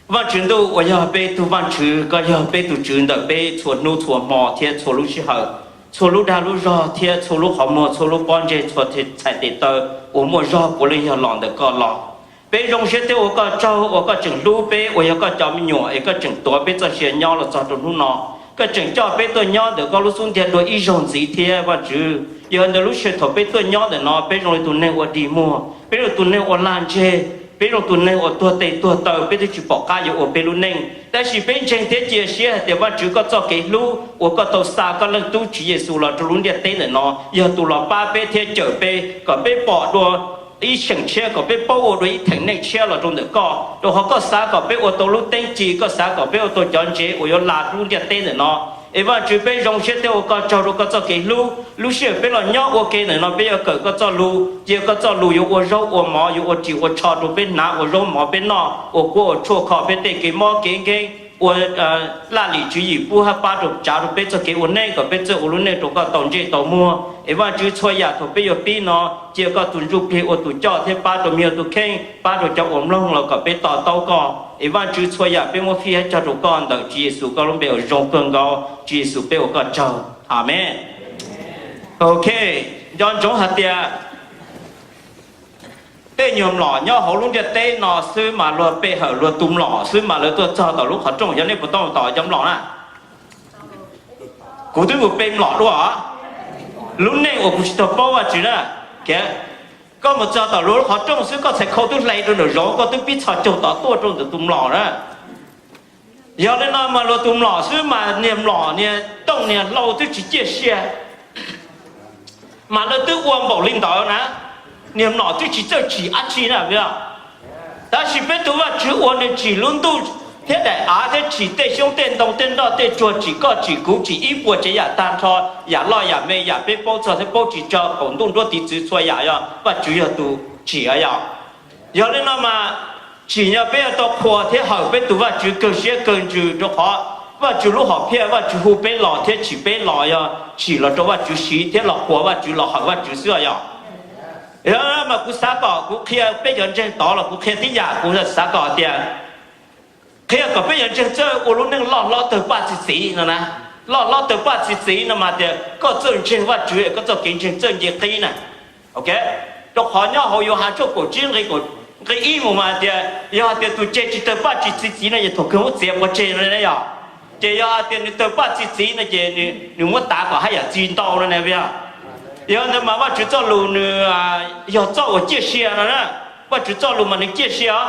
Vajtswv ntuj uas yog peb tug Vajtswv, koj yog peb tus Tswv ntawm peb txhua hnub txhua hmo thiab txhua lub sij hawm, txhua lub dag lub zog thiab txhua lub qhov muag, txhua lub pob ntseg, txhua txhais tes taw uas muaj zog puav leej yog los ntawm koj los. Peb zoo siab thiab ua koj tsaug uas koj tseem hlub peb uas yog koj cov me nyuam es koj tseem tuav peb txoj sia nyob los txog rau hnub no. Koj tseem coj peb tuaj nyob ntawm koj lub xub ntiag dua ib zaug ntxiv thiab Vajtswv. Yog ntawm lub sij hawm thaum peb tuaj nyob ntawm no, peb zoo li tus neeg uas dig muag, peb zoo tus neeg uas lag ntseg, peb zoo tus neeg uas tuag tes tuag taw, peb twb tsis pom qab yuav ua peb lub neej. Tab sis peb ntseeg thiab cia siab hais tias Vajtswv koj txoj kev hlub uas koj tau xa koj Leej Tub Tswv Yexus los rau lub ntiaj teb ntawm no yog tus los pab peb thiab cawm peb kom peb pom dua ib xyeem tshiab, kom peb paub ua dua ib theem neej tshiab los rau ntawm koj, rau qhov koj xav kom peb ua tau lub teeb ci, koj xav kom peb ua tau cov ntsev uas yuav la lub ntiaj teb ntawm no. Es Vajtswv, peb zoo siab thiab ua koj tsaug rau koj txoj kev hlub. Lub sij hawm peb los nyob ua ke ntawm no peb yuav kawm koj txoj lus, cia koj txoj lus yuav ua zaub ua mov, yuav ua ris ua tsho rau peb hnav, ua zaub mov peb noj, ua kuab ua tshuaj kho peb tej kev mob kev nkeeg, ua laj lim tswv yim pub hab pab rau tsav rau peb txoj kev ua neej kom peb txawj ua lub neej rau koj tau ntsej tau muag. Es Vajtswv, txhua yam thaum peb yuav pib no, cia koj tus ntsuj plig ua tus coj thiab pab rau me nyuam tus kheej, pab rau cov uas mloog los kom peb to taub koj. Es Vajtswv, txhua yam peb muab fij hab cog rau koj ntawm Tswv Yexus koj lub npe uas zoo kawg nkaus. Tswv Yexus peb ua koj tsaug. Amees. Ok, nco ntsoov hais tias tej nyuag mlom nyob hauv lub ntiaj teb no xwb mas luag pe hawm luag tus mlom xwb mas lawv tuaj txog tom lub qhov rooj. Yog nej puas tau tos cov mlom na? Kuv twb mus pe mlom dua lub neej uas kuv tsis tau paub Vajtswv na. Koj mus txog tom luag lub qhov rooj xwb koj txhais khau twb hle rau nraum zoov, koj twb pib txhos caug tod tuaj rau ntawm tus mlom na. Yog li no mas luag tus mlom xwb mas niag mlom niag tooj niag hlau twb tsis ciaj sia, mas lawv twb ua npaum li ntawd na, niag mlom twb tsis txawj tsim dab tsi na. Tab sis peb tus Vajtswv ua nws tsim lub ntuj thiab daim av thiab tsim tej xyoob tej ntoo tej nroj tej tsuag, tsim koj tsim kuv, tsim ib puas tsev yam tag nrho, yam loj yam me, yam peb paub txog thiab paub tsis txog, qaum ntuj nruab tiv txwv txhua yam yog Vajtswv yog tus tsim yom. Yog li no mas tsim nyog peb yuav tau qhuas thiab hawm peb tus Vajtswv kawg siab kawg ntsws, rau qhov Vajtswv lub hom phiaj, Vajtswv hu peb los thiab tsim peb los yog tsim los rau Vajtswv siv thiab los qhuas Vajtswv los hawm Vajtswv xwb yom. Yog mas kuv xav kom kuv qhia peb cov ntseeg tod los kuv qhia tib yam, kuv xav kom tias qhia kom peb cov ntseeg txawj ua lub neej loj hlob tawg paj txi txiv no na. Loj hlob tawg paj txi txiv no mas tias koj txawj ntseeg Vajtswv, koj txoj kev ntseeg txawj nce qib na. Ok, rau qhov nyob hauv Yauhas tshooj kaum tsib nqe ib mus mas tias yog hais tias tus ceg tsis tawg paj tsis txi txiv no ces thaum kawg muab txiav pov tseg no yom. Ces yog hais tias nws tawg paj txi txiv no ces nws muab tav kom haj yam txi ntau no na. Yog ntawd mas Vajtswv txoj lus nws yog txoj uas ciaj sia no na. Vajtswv txoj lus mas nws ciaj sia os.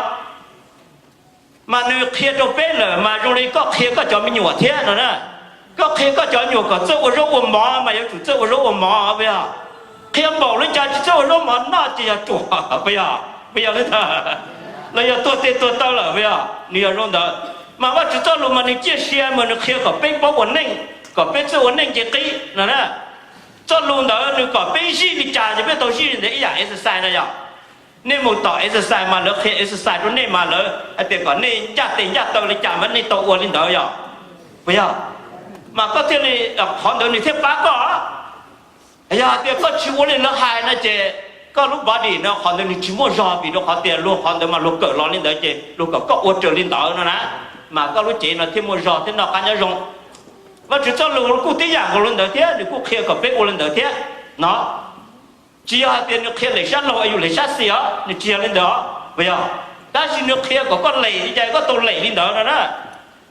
Mas nws qhia rau peb lawm mas zoo li koj qhia koj cov me nyuam thiab no na. Koj qhia koj cov me nyuam kom txawj ua zaub ua mov mas yuav tsum txawj ua zaub ua mov puas yog? Qhia npaum li cas tsis txawj ua zaub mov noj ces yog ruam puas yog? Puas yog li ntawd? Los yog tuag tes tuag taw lawm puas yog? Nws yog zoo ntawd. Mas Vajtswv txoj lus mas nws ciaj sia mas nws qhia kom peb paub ua neej, kom peb txawj ua neej nce qib no na. Txoj lus ntawd nws kom peb zij li cas ces peb tau zij li ntawd, ib yam exercise na yom. Nej mus tom exercise mas lawv qhia exercise rau nej mas lawv hais tias kom nej ncaj tes ncaj taw li cas mas nej tau ua li ntawd yom. Puas yog? Mas koj thiaj li, qhov ntawd nws thiaj pab koj. Yog hais tias koj tsis ua li lawv hais no ces koj lub body no qhov ntawd nws tsis muaj zog, vim rau qhov tias luag qhov ntawd mas luag kawm los li ntawd ces luag kom koj ua raws li ntawd no na, mas koj lub cev no thiaj muaj zog thiab noj qab nyob zoo. Vajtswv txoj lus kuj tib yam nkaus li ntawd thiab, nws kuj qhia kom peb ua li ntawd thiab no. Tsis yog hais tias nws qhia lem sab laug es yus lem sab xis os, nws tsis yog li ntawd os, puas yog? Tab sis nws qhia kom koj lem li cas koj tau lem li ntawd no na.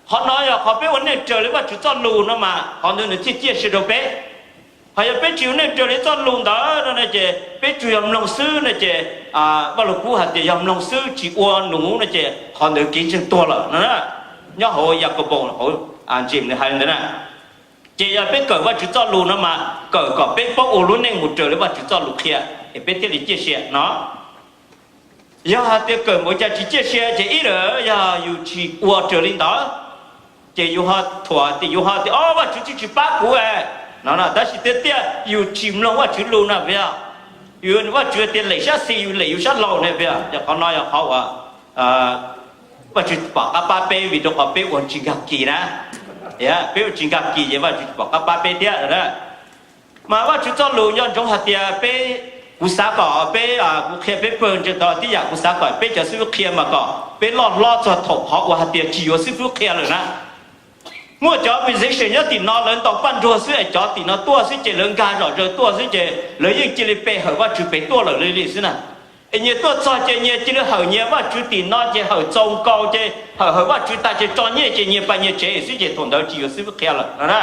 Qhov no yog qhov peb ua neej raws li Vajtswv txoj lus no mas qhov ntawd nws thiaj ciaj sia rau peb. Ho yog peb tsis ua neej raws li txoj lus ntawd no ces peb tsuas yog mloog xwb no ces, Vaj Lug Kub hais tias yog mloog xwb tsis ua nuv no ces qhov ntawd kev ntseeg tuag lawm no na. Nyob hauv Yakaunpaus hauv James nws hais li ntawd na. Ces yog peb kawm Vajtswv txoj lus no mas kawm kom peb paub ua lub neej mus raws li Vajtswv txoj lus qhia es peb thiaj li ciaj sia no. Yog hais tias kawm npaum cas tsis ciaj sia ces ib lawm yog yus tsis ua raws li ntawd, ces yus ho thuam tias yus ho tias o Vajtswv tsis tsis pab kuv no, tab sis tiag tiag yus tsis mloog Vajtswv lus no puas yog? Yus Vajtswv tias lem sab xis yus lem yus sab laug ne puas yog? Yog qhov no yog qhov uas Vajtswv tsis pom qab pab peb vim rau qhov peb ua tsis nkag kis na. Peb ua tsis nkag kis ces Vajtswv tsis pom qab pab peb thiab. Mas Vajtswv txoj lus nco ntsoov hais tias peb Kuv xav kom peb, kuv qhia peb pawg ntseeg tau tib yam, kuv xav kom peb cov xib fwb qhia mas kom peb loj hlob txog thaum qhov uas hais tias tsis yuav xib fwb qhia lawm na. Muaj cov musician nyob tim no lawv ntaus paj nruag xwb es cov tim no tuaj xwb ces lawv nkag zom zaws tuaj xwb ces lawv yeej cia li pe hawm Vajtswv pem tuaj lawm li li xwb na. Es nyias tuaj txog ces nyias cia li hawm nyias Vajtswv tim no ces hawm txaus nkaus ces hawm hawm Vajtswv tas ces tso nyiaj ces nyias pais nyias tsev xwb ces thaum ntawd tsis yuav xib fwb qhia lawm no na.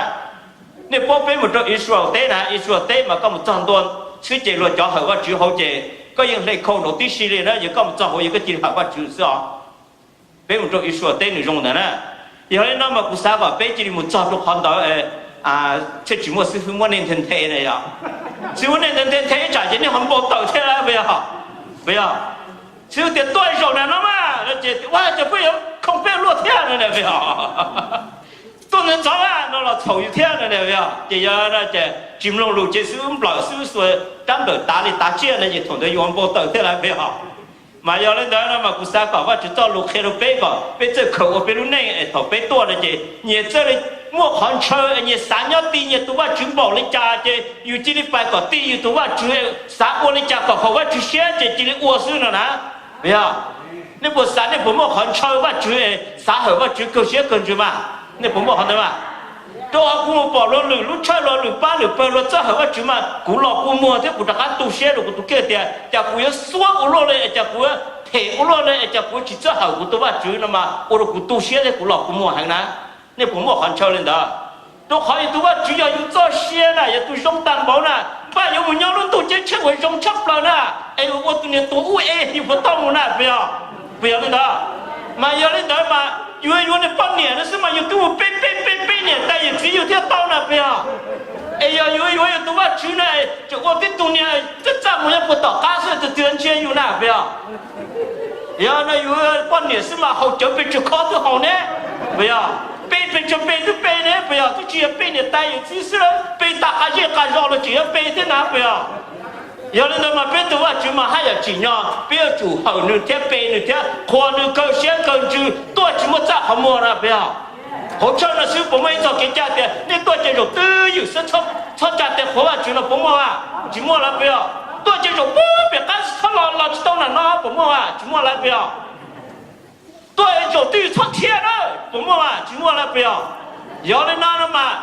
Nej paub peb mus rau Israel teb na, Israel teb mas koj mus txog ntua xwb ces luag cov hawm Vajtswv hauv ces koj yeej hle khau nraud tib si li na, yog koj mus txog hauv yog koj cia li hawm Vajtswv xwb os. Peb mus rau Israel teb nws zoo ntawd na. Yog li no mas kuv xav kom peb cia li mus txog rau qhov ntawd, thiaj tsis muaj xib fwb muab nej nthe nthe na yog. Xib fwb muab nej nthe nthe ib tsam ces nej ho npau taws thiab puas yog? Puas yog? Xib fwb tias tuaj zaum na no mas ces ua cas peb yuav khoom peb luaj thiab no na puas yog? Tuaj ntawd ntxov no los txhaum yus thiab no na puas yog? Ces yog ces tsis mloog lus ces xib fwb nplawm xib fwb xuas rab nplawm tav li tav tsiaj na ces thaum ntawd yuav npau taws thiab lawm puas yog? Mas yog li ntawd no mas kuv xav kom Vajtswv txoj lus qhia rau peb kom peb txawj khaws ua peb lub neej es thaum peb tuaj no ces nyias txawj muaj qhov ntshaw es nyias xav nyob ti nyias tus Vajtswv npaum li cas ces yus cia li pais kom ti yus tus Vajtswv, xav ua li cas kom haum Vajtswv siab ces cia li ua xwb no na. Puas yog? Nej puas xav nej puas muaj qhov ntshaw Vajtswv es xav hawm Vajtswv kawg siab kawg ntsws mas? Nej puas muaj qhov ntawd mas? Rau qhov kuv mus pom luag lwm lub tshawj luag lwm pab lwm pawg luag txawj hawm Vajtswv mas kuv los kua muag thiab kuv rov qab tu siab rau kuv tus kheej tias cas kuv yuav xuab ua luaj li es cas kuv yuav phem ua luaj li es cas kuv tsis txawj hawm kuv tus Vajtswv no mas ua rau kuv tu siab thiab kuv los kua muag heev na. Nej puas muaj qhov ntshaw li ntawd? Rau qhov yus tus Vajtswv yog yus txoj sia na, yog tus zoo tag npaum na, npaj yuav mus nyob lub ntuj ceeb tsheej uas zoo tshaj plaws na, es yus ua tus niam tus ub es yus puas tau mus na puas yog? Puas yog li ntawd? Mas yog li ntawd mas yus yuav nws poj niam no xwb mas yus twb mus pe pe pe pe niam tais yawm txiv yus thiaj tau na puas yog? Es yog yuav yuav yus tus Vajtswv na, tseem ua tib tug niag txaj txaj muag nyob puag tom qab xwb tus twg ntsia yus na puas yog? Yog no yus poj niam xwb mas haus cawv pes tsawg khob twb haus ne, puas yog? Pe pes tsawg pes twb pe ne puas yog? Twb tsis yog pe niam tais yawm txiv xwb, pe tas qas zej qas zos los tseem yuav pe thiab na puas yog? Yog li ntawd mas peb tus Vajtswv mas haj yam tsim nyog peb yuav tsum hawm nws thiab pe nws thiab qhuas nws kawg siab kawg ntsws tuaj tsis muaj txaj qhov muag na puas yog? Hauv tshawj no xwb puas muaj ib txoj kev cai tias nej tuaj ces zaum twj ywm xwb, txhob tsa tes qhuas Vajtswv no puas muaj mas? Tsis muaj lawm puas yog? Tuaj ces zaum pem qab txhob los los tsis tau na no puas muaj mas? Tsis muaj lawm puas yog? Tuaj zaum twj ywm txhob thiab na puas muaj mas? Tsis muaj lawm puas yog? Yog li no no mas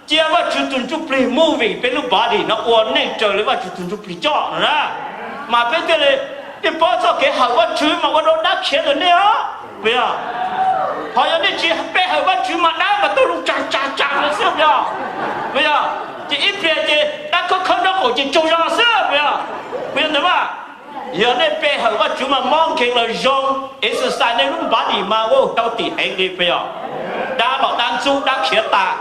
cia Vajtswv tus ntsuj plig moving peb lub body no ua neej raws li Vajtswv tus ntsuj plig coj no na. Mas peb thiaj li, nej paub txoj kev hawm Vajtswv mas ua rau dab khiav ntawm nej os puas yog? Ho yog nej tsis pe hawm Vajtswv mas dab mas tuaj lub tsag tsag tsag no xwb puas yog? Puas yog? Ces ib pliag ces dab khawb khawb nraub qaum ces tsaug zog xwb puas yog? Puas yog ntawd mas? Yog nej pe hawm Vajtswv mas mob nkeeg los zoo, exercise nej lub body mas ua healthy heev li puas yog? Dab los dab ntxub dab khiav tas.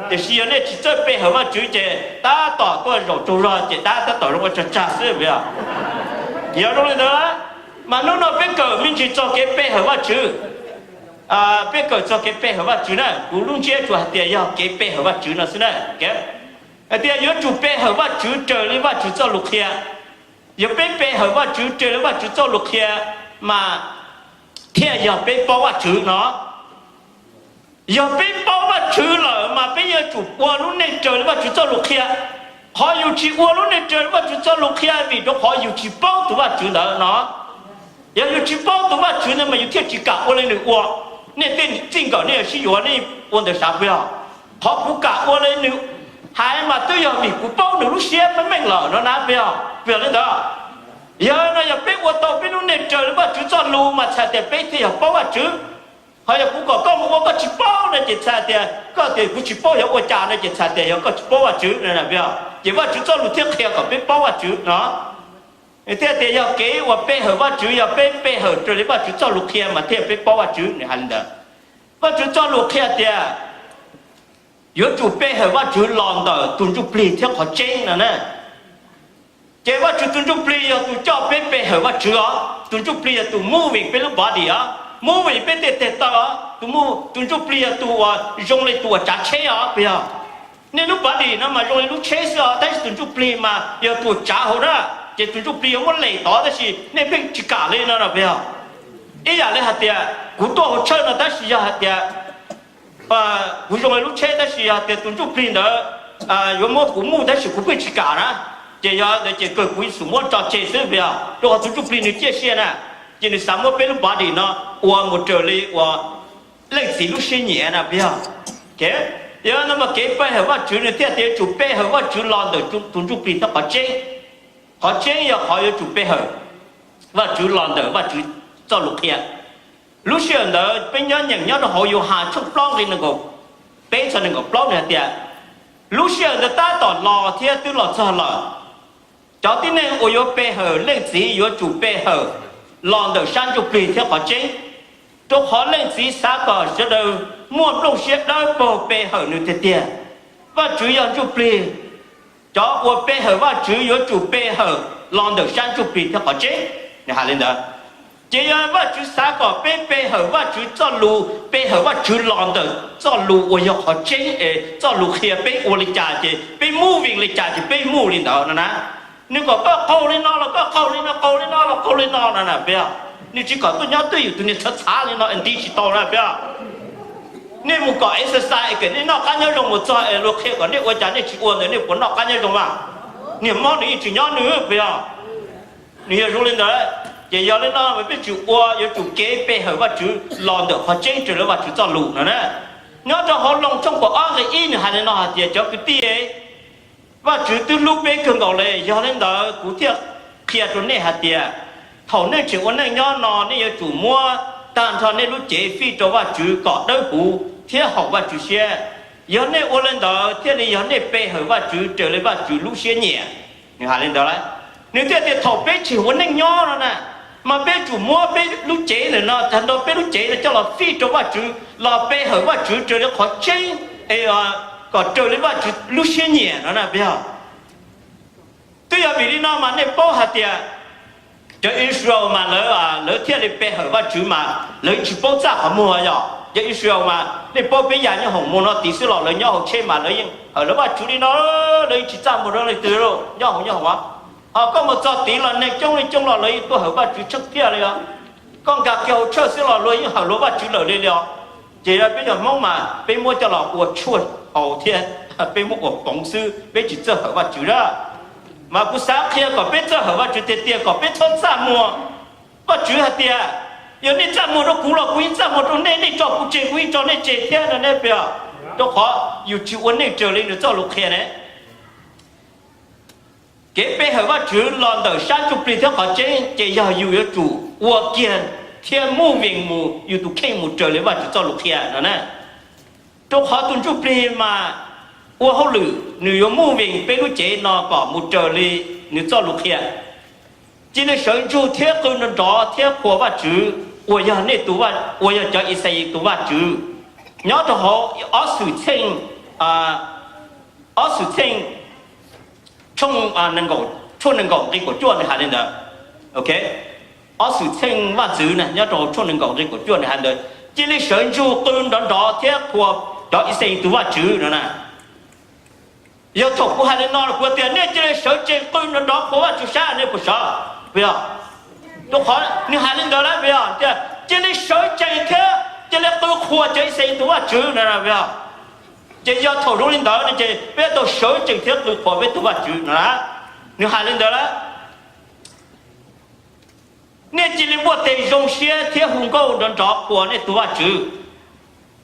Tiam sis yog nej tsis txawj pe hawm Vajtswv ces tab tom tuaj zaum tsaug zog ces dab tab tom zoo ua tsag tsag xwb puas yog? Yog zoo li ntawd, mas hnub no peb kawm me ntsis txog kev pe hawm Vajtswv. Peb kawm txog kev pe hawm Vajtswv na, kuv lub ntsiab tsuas hais tias yog kev pe hawm Vajtswv no xwb na. Hais tias yuav tsum pe hawm Vajtswv raws li Vajtswv txoj lus qhia. Yog peb pe hawm Vajtswv raws li Vajtswv txoj lus qhia mas thiaj yog peb paub Vajtswv no. Yog peb paub Vajtswv lawm mas peb yuav tsum ua lub neej raws li Vajtswv txoj lus qhia. Qhov yus tsis ua lub neej raws li Vajtswv txoj lus qhia vim rau qhov yus tsis paub tus Vajtswv ntawd no. Yog yus tsis paub tus Vajtswv ntawd mas yus thiaj tsis kam ua li nws ua. Nej tej txij nkawm nej yuav sib yuav nej ua ntawd sav puas yog? Qhov kuv kam ua li nws hais mas twb yog vim kuv paub nws lub siab meej meej lawm no na puas yog? Puas yog li ntawd? Yog no yog peb ua tau peb lub neej raws li Vajtswv txoj lus mas txhais tias peb thiaj yog paub Vajtswv. Ho yog kuv kom koj mus ua koj tsis paub no ces txhais tias koj tias kuv tsis paub yog ua cas no ces txhais tias yog koj tsis paub Vajtswv no. Ces Vajtswv txoj lus thiaj qhia kom peb paub Vajtswv no. Thiaj tias yog kev uas pe hawm Vajtswv yog peb pe hawm raws li Vajtswv txoj lus qhia mas thiaj peb paub Vajtswv nws hais li ntawd. Vajtswv txoj lus qhia tias yuav tsum pe hawm Vajtswv los ntawm tus ntsuj plig thiab qhov tseeb no na. Ces Vajtswv tus ntsuj plig yog tus coj peb pe hawm Vajtswv os, tus ntsuj plig yog tus moving peb lub body os, moving peb tej tes taw os, tus mus tus ntsuj plig yog tus uas zoo li tus uas tsav tsheb os puas yog? Nej lub body no mas zoo li lub tsheb xwb os, tab sis tus ntsuj plig mas yog tus uas tsav hauv na. Ces tus ntsuj plig yuav muab lem tod tab sis nej pheej tsis kam li no no puas yog? Ib yam li hais tias kuv tuaj hauv tshawj no tab sis yog hais tias kuv zoo li lub tsheb tab sis yog tias tus ntsuj plig ntawd yuav muab kuv muj tab sis kuv pheej tsis kam na. Ces yog ntawd ces kawg kuv yeej xum muab tso tseg xwb puas yog? Rau qhov tus ntsuj plig nws ciaj sia na, ces nws xav muab peb lub body no ua mus raws li uas leej txiv lub siab nyiam na puas yog? Yog no mas kev pe hawm Vajtswv nws thiaj tias yuav tsum pe hawm Vajtswv los ntawm tus ntsuj plig thiab qhov tseeb. Qhov tseeb yog qhov yuav tsum pe hawm Vajtswv los ntawm Vajtswv txoj lus qhia. Lub sij hawm ntawd peb nyob nyeem nyob rau hauv Yauhas tshooj plaub nqe nees nkaum peb txog nees nkaum plaub nws hais tias, lub sij hawm ntawd tab tom los thiab twb los txog lawm. Cov tib neeg uas yuav pe hawm leej txiv yuav tsum pe hawm los ntawm sab ntsuj plig thiab qhov tseeb, rau qhov leej txiv xav kom sawv daws muaj nplooj siab dawb paug pe hawm nws tiag tiag. Vajtswv yog ntsuj plig, cov uas pe hawm Vajtswv yuav tsum pe hawm los ntawm sab ntsuj plig thiab qhov tseeb. Nws hais li ntawd. Ces yog Vajtswv xav kom peb pe hawm Vajtswv txoj lus, pe hawm Vajtswv los ntawm txoj lus uas yog qhov tseeb es txoj lus qhia peb ua li cas ces peb moving li cas ces peb move li ntawd no na. Nws kom koj qaug li no los koj qaug li no, qaug li no los qaug li no no na puas yog? Nws tsis kom tuaj nyob twj ywm tus niag txhav txhav li no es nti tsis tau na puas yog? Nej mus kom exercise es kom nej noj qab nyob zoo mus txog es luag qhia kom nej ua cas nej tsis ua ntawd nej puas noj qab nyob zoo mas? Niag mob nws yeej tsis nyob nws puas yog? Nws yog zoo li ntawd. Ces yog li no mas peb tsum ua, yuav tsum kev pe hawm Vajtswv los ntawm qhov tseeb raws li Vajtswv txoj lus no na. Nyob rau hauv Loos tshooj kaum ob nqe ib nws hais li no hais tias, cov kwv tij, Vajtswv twb hlub peb kawg nkaus li, yog li ntawd kuv thiaj qhia rau nej hais tias thaum nej tseem ua neej nyob no nej yuav tsum muab tag nrho nej lub cev fij rau Vajtswv kom dawb huv thiab haum Vajtswv siab. Yog nej ua li ntawd thiaj li yog nej pe hawm Vajtswv raws li Vajtswv lub siab nyiam. Nws hais li ntawd lawm. Nws thiaj tias thaum peb tseem ua neej nyob no na, mas peb tsum muab peb lub cev ntawm no, tag nrho peb lub cev no coj los fij rau Vajtswv los pe hawm Vajtswv raws li qhov tseeb es kom raws li Vajtswv lub siab nyiam no na puas yog? Twb yog vim li no mas nej paub hais tias cov Israel mas lawv, lawv thiaj li pe hawm Vajtswv mas lawv tsis paub txaj qhov muag yog. Cov Israel mas nej paub peb yam nyob hoom muag no tid xwb los lawv nyob hauv tsheb mas lawv yeej hawm lawv Vajtswv li no, lawv yeej tsis txaj muag rau leej twg li nyob hauv, nyob hauv. Ho koj mus txog tid los neeg coob li coob los lawv yeej tuaj hawm Vajtswv tshaj thiaj li os. Koj nkag kiag hauv tshawj xwb los luag yeej hawm luag Vajtswv lawm li li os. Ces yog peb cov Hmoob mas peb muab coj los ua tshuaj haus thiab peb muab ua poov xwb, peb tsis txawj hawm Vajtswv na. Mas kuv xav qhia kom peb txawj hawm Vajtswv tiag tiag kom peb txhob txaj muag. Vajtswv hais tias, yog nej txaj muag rau kuv los kuv yeej txaj muag rau nej, nej tso kuv tseg kuv yeej tso nej tseg thiab no ne puas yog? Rau qhov yus tsis ua neej raws li nws txoj lus qhia ne. Kev pe hawm Vajtswv los ntawm sab ntsuj plig thiab qhov tseeb ces yog yus yuav tsum ua kiag thiab moving mus yus tus kheej mus raws li Vajtswv txoj lus qhia no na. Rau qhov tus ntsuj plig mas ua hauj lwm nws yuav moving peb lub cev no kom mus raws li nws txoj lus qhia. Cia li sawv ntsug thiab qw nrov nrov thiab qhuas Vajtswv uas yog nej tus, uas yog cov Ixayees tus Vajtswv. Nyob rau hauv ob Xwmtxheej, ob Xwmtxheej tshooj nees nkaum nqe kaum cuaj nws hais li ntawd. Ob Xwmtxheej Vaj Ntxwv na, nyob rau hauv tshooj nees nkaum nqe kaum cuaj nws hais ntawd, cia li sawv ntsug qw nrov nrov thiab qhuas cov Ixayees tus Vajtswv no na. Yog thaum kuv hais li no kuv tias nej cia li sawv tsees qw nrov nrov qhuas Vajtswv saib nej puas sawv, puas yog? Rau qhov nws hais li ntawd lawm puas yog? Tias cia li sawv tsees thiab cia li qw qhuas cov Ixayees tus Vajtswv no puas yog? Ces yog thaum zoo li ntawd no ces peb tau sawv tsees thiab qw qhuas peb tus Vajtswv no na. Nws hais li ntawd lawm. Nej cia li npuaj teg zoo siab thiab hu nkauj nrov nrov qhuas nej tus Vajtswv.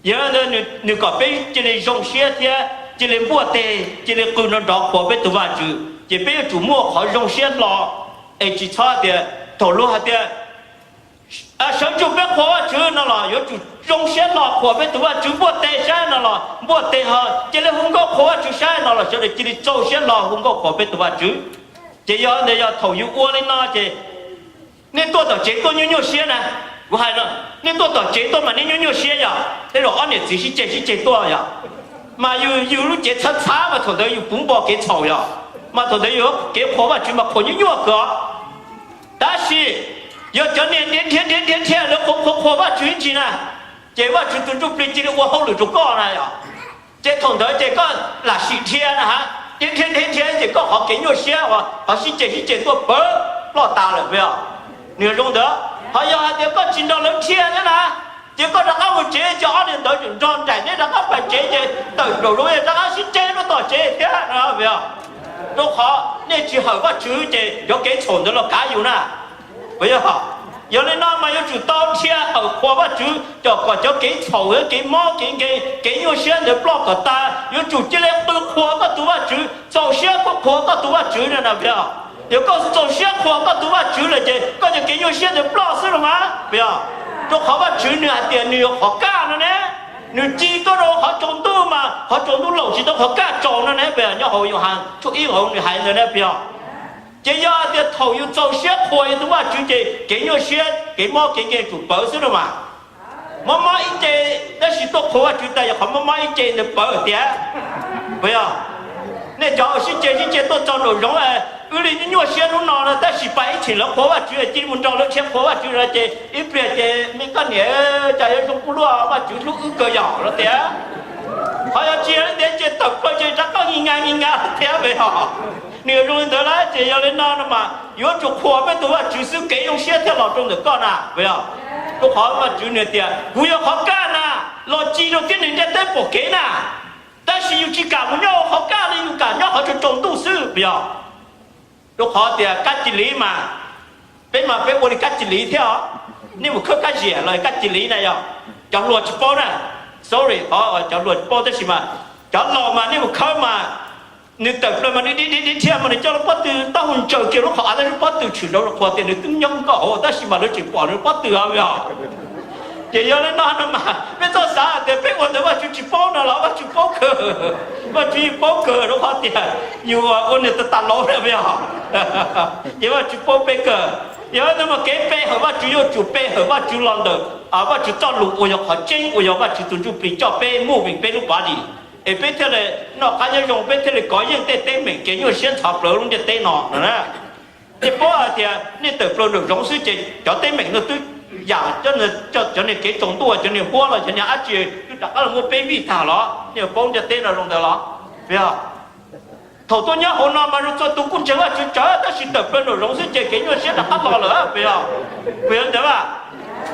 Yog li ntawd nws kom peb cia li zoo siab thiab cia li npuaj teg cia li qw nrov nrov qhuas peb tus Vajtswv ces peb yuav tsum muaj qhov zoo siab hlo. Es tsis txhob tias thaum luag hais tias sawv ntsug peb qhuas Vajtswv no los yuav tsum zoo siab hlo qhuas peb tus Vajtswv, npuaj teg saib no los npuaj teg ho cia li hu nkauj qhuas Vajtswv saib no los sawv daws cia li txaus siab hlo hu nkauj qhuas peb tus Vajtswv. Ces yog ntawd yog thaum yus ua li no ces nej tuaj tom tsev tuaj nyuaj nyuaj siab na. Kuv hais no, nej tuaj tom tsev tuaj mas nej nyuaj nyuaj siab yog, tej zaum ob niam txiv sib ceg sib ceg tuaj yog, mas yus yus lub cev txhav txhav mas thaum ntawd yus puv npo kev txhaum yog, mas thaum ntawd yus kev qhuas Vajtswv mas qhuas nyuaj nyuaj kawg. Tab sis yog cov niag dhia dhia dhia dhia dhia lawv qhuas qhuas qhuas Vajtswv ib ntsis na, ces Vajtswv tus ntsuj plig cia li ua hauj lwm rau koj na yog. Ces thaum ntawd ces koj lam sim dhia na ha, dhia dhia dhia dhia ces koj qhov kev nyuaj siab uas qhov sib ceg sib ceg tuaj pawg ploj tas lawm puas yog? Nws zoo ntawd. Ho yog hais tias koj tsis nrog lawv dhia thiab na, ces koj rov qab mus tsev ces ob niag ntawd tseem nrog nraim neb rov qab pais tsev ces tawm nraum zoov rov qab sib ceg rau tom tsev thiab no puas yog? Rau qhov nej tsis hawm Vajtswv ces cov kev txhaum ntawd los kav yus na. Puas yog? Yog li no mas yuav tsum tau dhia hawm qhuas Vajtswv kom cov kev txhaum, kev mob kev nkeeg, kev nyuaj siab ntawd ploj kom tas. Yuav tsum cia li qw qhuas koj tus Vajtswv, txaus siab qhuas koj tus Vajtswv no na. Yog koj txaus siab qhuas koj tus Vajtswv lawm ces koj cov kev nyuaj siab ntawd ploj xwb los mas, puas yog? Rau qhov Vajtswv nws hais tias nws yog qhov kaj no ne. Nws ci tuaj rau qhov tsaus ntuj mas qhov tsaus ntuj laum tsis tau qhov kaj tsaus no ne. Puas yog? Nyob hauv Yauhas tshooj ib hauv nws hais ntawd ne, puas yog? Ces yog hais tias thaum yus txaus siab qhuas yus tus Vajtswv ces kev nyuaj siab, kev mob kev nkeeg tsum pawv xwb no mas. Mob mob ib ce, tab sis tuaj qhuas Vajtswv tas yog qhov mob mob ib ce ntawd pawv tiag. Puas yog? Nej cov uas sib ceg sib ceg tuaj txog nraum zoov, wb li nyuaj siab hnub no no, tab sis pais ib chim lawv qhuas Vajtswv cia li mus nrog lawv dhia qhuas Vajtswv no ces ib pliag ces me koj niam, cas yuav zoo kuj luaj, Vajtswv hlub wb kawg yom no tiag. Qhov yog tsis yog li tias ces tawm plaws ces rov qab nyi nga nyi nga thiab puas yog? Nws yuav zoo li ntawd lawm ces yog li no no mas yuav tsum qhuas peb tus Vajtswv xwb kev zoo siab thiaj los rau ntawm koj na, puas yog? Rau qhov Vajtswv nws tias kuv yog qhov kaj na, los ci rau tib neeg ntiaj teb pom kev na. Tab sis yus tsis kam mus nyob hauv qhov kaj li, yus kam nyob qhov tsaus tsaus ntuj xwb puas yog? Rau qhov tias kab cia li mas, peb mas peb ua li kab cia li thiab os. Nej mus khawb kab ziam los kab cia li na yog. Cov hluas tsis paub na, sorry, qhov cov hluas tsis paub tab sis mas cov laus mas nej mus khawb mas nws tawm plaws mas nws di di di dhia mas nws coj lub pob tw taub hau ntsaws kiag lub qhov av, tab sis pob tw tshwm nrov qhuas tias nws twb nyob nkaum hauv tab sis mas lawv tseem pom nws pob tw os. Ces yog li no no mas peb txhob xav hais tias peb ua ntawd Vajtswv tsis paub no los Vajtswv paub kawg. Vajtswv yeej paub kawg rau qhov tias yus ua niam tais tas laus na puas yog? Ces Vajtswv paub peb kawg. Yog li ntawd mas kev pe hawm Vajtswv yuav tsum pe hawm Vajtswv los ntawm Vajtswv txoj lus uas yog qhov tseeb, uas yog Vajtswv tus Ntsuj Plig coj peb moving peb lub body, es peb thiaj li noj qab nyob zoo, peb thiaj li kov yeej tej teeb meem kev nyuaj siab ntxhov plawv lub ntiaj teb no no na. Nej paub hais tias nej tawm plaws nraum zoov xwb ces cov teeb meem no twb yam cov niag kev tsaus ntuj, cov niag huab los cov niag dab tsi twb rov qab los muab peb vij tag los. Nej paub ntiaj teb no zoo ntawd los? Puas yog? Thaum tuaj nyob hauv no mas zoo txhua tus kuj ntseeg Vajtswv tsawv tab sis tawm plaws nraum zoov xwb ces kev nyuaj siab rov qab los lawm puas yog? Puas yog ntawd mas?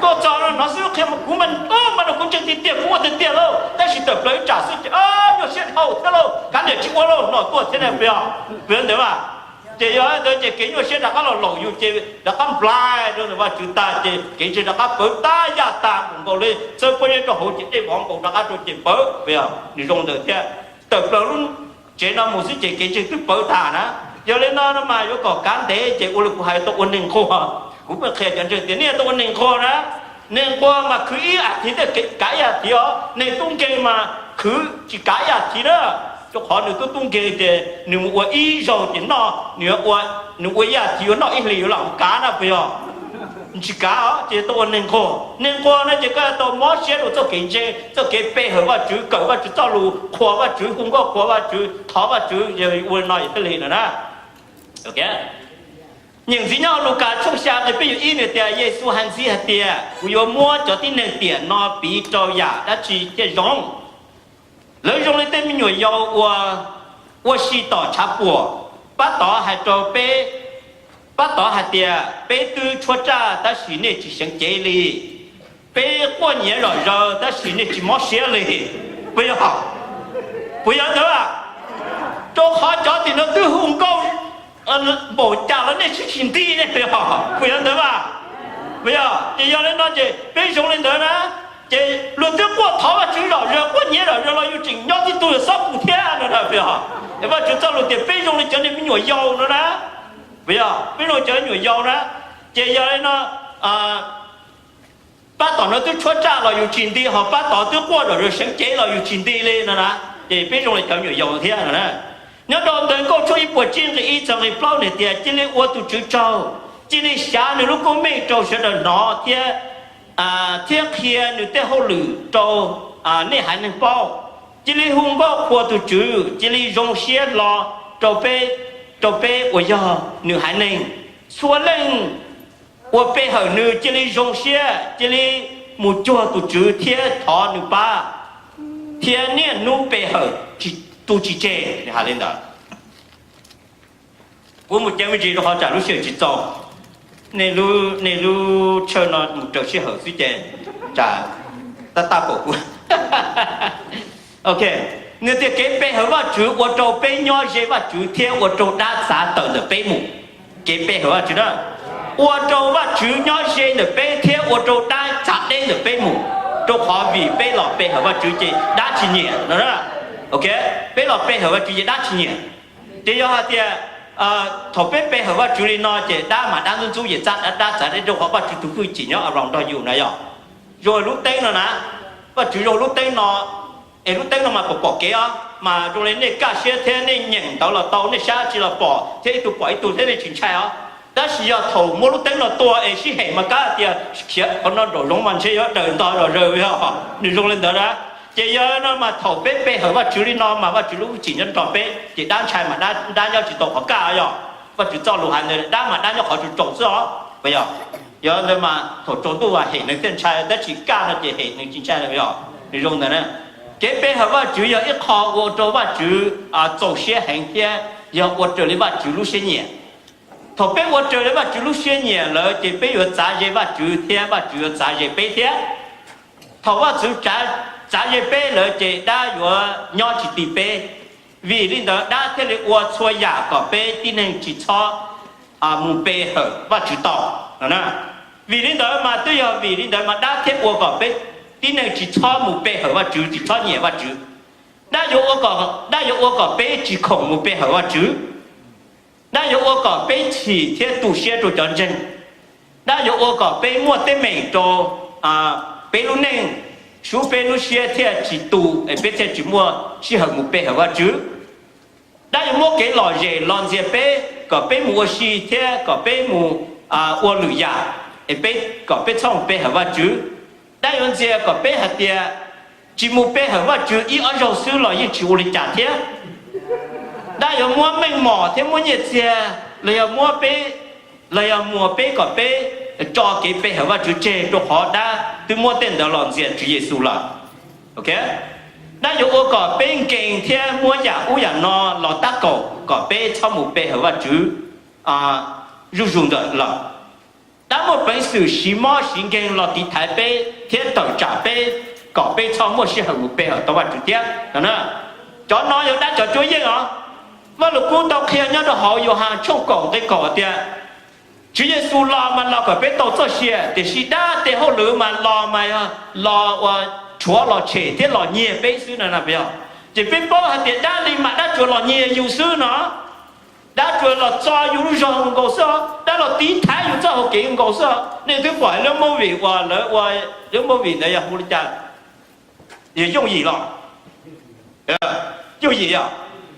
Tuaj txog no hnov xwb qhia mas kuv mas, mas no kuv ntseeg tiag tiag, kuv ua tiag tiag lauj, tab sis tawm plaws ib tsam xwb ces nyuaj siab dhau thiab lauj, kav liam tsis ua lauj no tuaj thiab ne puas yog? Puas yog ntawd mas? Ces yog li ntawd ces kev nyuaj siab rov qab los laum yus ces rov qab nplai rau ntawm Vajtswv tag ces kev ntseeg rov qab pawv tab yaj tag nkaus li txawb pob zeb rau hauv ces dej vov nkaus rov qab rau ces pawv puas yog? Nws zoo ntawd thiab. Tawm plaws lub tsev no mus xwb ces kev ntseeg twb pawv tag na. Yog li no no mas yuav kom kav ntev ces ua li kuv hais tau ua neeg nquag. Kuv pheej qhia cov ntseeg tias nej tau ua neeg nquag na. Neeg nquag mas khwv ib as thiv thiaj kav ib as thiv os, neeg tub nkeeg mas khwv tsis kav ib as thiv na. Rau qhov nws tub tub nkeeg ces nws mus ua ib zaug ces noj, nws ua, nws ua ib as thiv yuav noj ib hlis yuav lam mus kav na puas yog? Tsis kav os, ces tau ua neeg nquag. Neeg nquag no ces koj yuav tau mob siab rau txoj kev ntseeg, txoj kev pe hawm Vajtswv, kawm Vajtswv txoj lus, qhuas Vajtswv, hu nkauj qhuas Vajtswv, thov Vajtswv, yog ua li no yog thiaj li no na. Nyeem ntxiv nyob Lukas tshooj xya nqe peb yug ib nws tias Yexus hais ntxiv hais tias kuv yuav muab cov tib neeg tiam no piv rau yam dab tsi thiaj zoo? Lawv zoo li tej me nyuam yaus uas ua si tom tshav puam. Pab tod hais rau peb, pab tod hais tias peb twb tshuab raj tab sis nej tsis seev cev li, peb quaj nyiav zom zaws tab sis nej tsis mob siab li. Puas yog? Puas yog ntawd? Rau qhov cov tim no twb hu nkauj npaum cas los nej sib tsis nti ne, puas yog ntawd mas? Puas yog? Ces yog li no ces peb zoo li ntawd na, ces luag twb quaj thov Vajtswv zom zaws, quaj nyiav zom zaws los yus tseem nyob tib tug yog xob pus thiab no na, puas yog? Es Vajtswv txoj lus tias peb zoo li cov niag me nyuam yaus no na, puas yog? Peb zoo cov me nyuam yaus na, ces yog li no, pab tom no twb tshuab raj los yus tsis nti, ho pab tod twb quaj zom zaws seev cev los yus tsis nti li no na, ces peb zoo li cov me nyuam yaus thiab no na. Nyob rau ntawv Nkauj tshooj ib puas tsib nqe ib txog nqe plaub nws tias cia li ua tus Tswv tsaug, cia li xyav nws lub koob meej rau sawv daws hnov thiab, thiab qhia nws tej hauj lwm rau nej haiv neeg paub. Cia li hu nkauj qhuas tus Tswv, cia li zoo siab hlo rau peb, rau peb uas yog nws haiv neeg. Txhua leej uas pe hawm nws cia li zoo siab, cia li mus cuag tus Tswv thiab thov nws pab, thiab niaj hnub pe hawm tu tsis tseg. Hais li ntawd, kuv mus ceev me ntsis rau qhov tsam lub sij hawm tsis txaus. Nej lub chaw no mus raws sij hawm xwb ces tsam tab taj pom kuv. Ok, Nws tias kev pe hawm Vajtswv ua rau peb nyob ze Vajtswv thiab ua rau dab txav tawm ntawm peb mus. Kev pe hawm Vajtswv na, ua rau Vajtswv nyob ze ntawm peb thiab ua rau dab txav deb ntawm peb mus. Rau qhov vim peb los pe hawm Vajtswv ces dab tsis nyiam no. Ok, peb los pe hawm Vajtswv ces dab tsis nyiam. Ces yog hais tias thaum peb pe hawm Vajtswv li no ces dab mas dab ntxub ntxub ces txav dab txav deb, rau qhov Vajtswv tus hwj chim nyob around nrog yus na yog. Zoo lub teeb no na, Vajtswv zoo lub teeb no, es lub teeb no mas pom pom kev os, mas zoo li nej kaj siab thiab nej nyeem ntawv los tau, nej saib tsis los pom thiab ib tug pom ib tug thiab nej tsis ntshai os. Tab sis yog thaum muab lub teeb no tua es sib hem mas kab tias khiav qhov no nraum zoov mas ntshe yuav daws ntog zom zaws yog. Nws zoo li ntawd na. Ces yog no mas thaum peb pe hawm Vajtswv li no mas Vajtswv lub hwj chim nyob nrog peb ces dab ntshai mas dab nyob tsis tau qhov kaj yog. Vajtswv txoj lus hais ntawd dab mas dab nyob qhov tsaus tsaus xwb os. Yog ntawd mas thaum tsaus ntuj hem nws thiaj ntshai, tab sis kaj no ces hem nws tsis ntshai yog. Nws zoo ntawd na. Kev pe hawm Vajtswv yog ib qho ua rau Vajtswv txaus siab heev thiab yog ua raws li Vajtswv lub siab nyiam. Thaum peb ua raws li Vajtswv lub siab nyiam lawm ces peb yuav txav ze Vajtswv thiab Vajtswv yuav txav ze peb thiab. Thaum Vajtswv txav ze peb lawm ces dab yuav nyob tsis ti peb. Vim li ntawd dab thiaj li ua txhua yam kom peb tib neeg tsis txhob mus pe hawm Vajtswv tau. Vim li ntawd mas twb yog vim li ntawd mas dab thiaj ua kom peb tib neeg tsis txhob mus pe hawm Vajtswv, tsis txhob nyiam Vajtswv. Dab yuav ua kom, dab yuav ua kom peb tsis khoom mus pe hawm Vajtswv. Dab yuav ua kom peb chim thiab tu siab rau cov ntseeg. Dab yuav ua kom peb muaj teeb meem rau peb lub neej, sub peb lub siab thiaj tsis tu es peb thiaj tsis muaj sij hawm mus pe hawm Vajtswv. Dab yuav muab kev lom zem los ntxias peb kom peb mus ua si thiab kom peb mus ua lwm yam es peb, kom peb txhob mus pe hawm Vajtswv. Dab yuav ntxias kom peb hais tias tsis mus pe hawm Vajtswv ib ob zaug xwb los yeej tsis ua li cas thiab. Dab yuav muab meej mom thiab muab nyiaj txiag los yog muab peb, los yog muas peb kom peb tso kev pe hawm Vajtswv tseg rau qhov dab twb muab tej ntawd los ntxias Tswv Yexus lawm. Dab yuav ua kom peb nkees thiab muab yam ub yam no los tab kaum kom peb txhob mus pe hawm Vajtswv zuj zus ntawm lawm. Dab muaj peev xwm siv mob siv nkeeg los tiv thaiv peb thiab tawm tsam peb kom peb txhob muaj sij hawm mus pe hawm tau Vajtswv thiab. Cov no yog dab cov cuab yeej os. Vaj Lug Kub tau qhia nyob rau hauv Yauhas tshooj kaum nqe kaum tias Tswv Yexus los mas los kom peb tau txoj sia, tiam sis dab tej hauj lwm mas los mas yog los ua rhuav los tshem thiab los nyiag peb xwb na. Ces peb paub hais tias dab li mas dab tsuas los nyiag yus xwb no. Dab tsuas los txo yus lub zog nkaus xwb os, dab los tiv thaiv yus txoj hau kev nkaus xwb os. Nej twb pom lub movie uas lawv ua, lub movie ntawd yog hu li cas, yog Yooj Yim los, Yooj Yim yog.